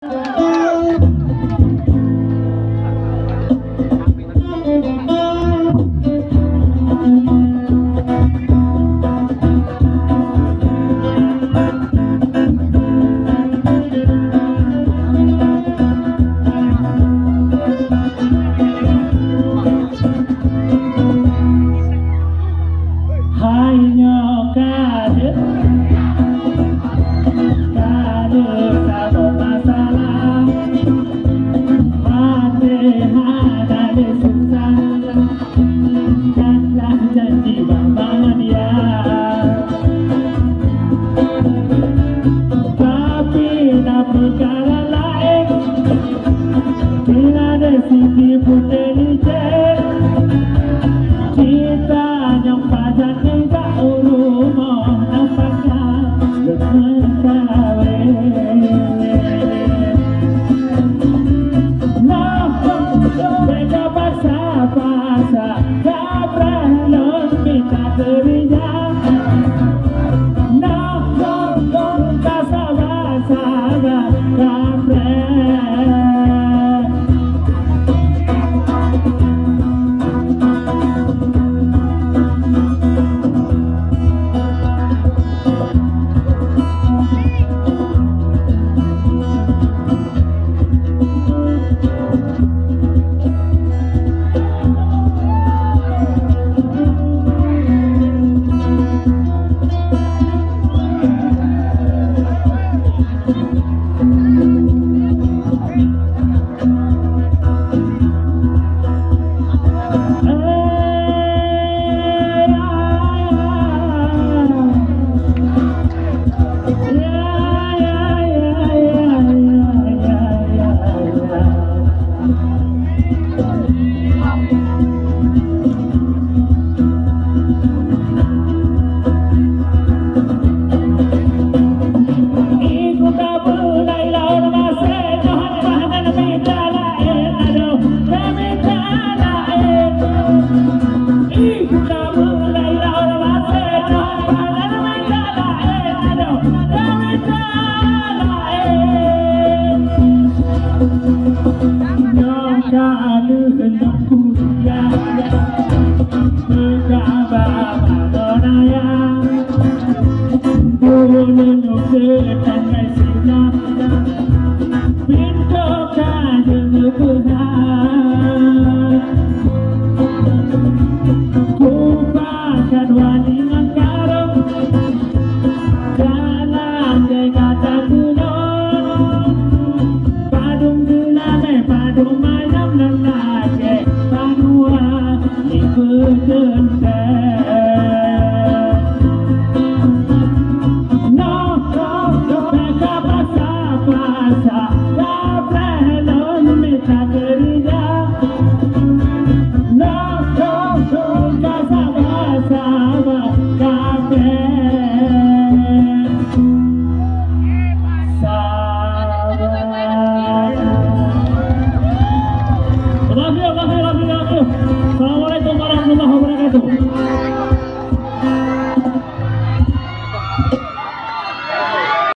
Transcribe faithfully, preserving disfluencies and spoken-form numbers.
Hai nyoe ka deuh, ka deuh saboh masalah, até hana lé susah, dan lah janji bak Bang Dia. Tapi na peukara laén, bila di sisi putih licin, cita nyang pajan nibak u rumoh nafakah leuheueh kawén. Nah, beda basa-basa, kapreh lôn mita keurija. Nah, lôn ka saba-saba, kapreh.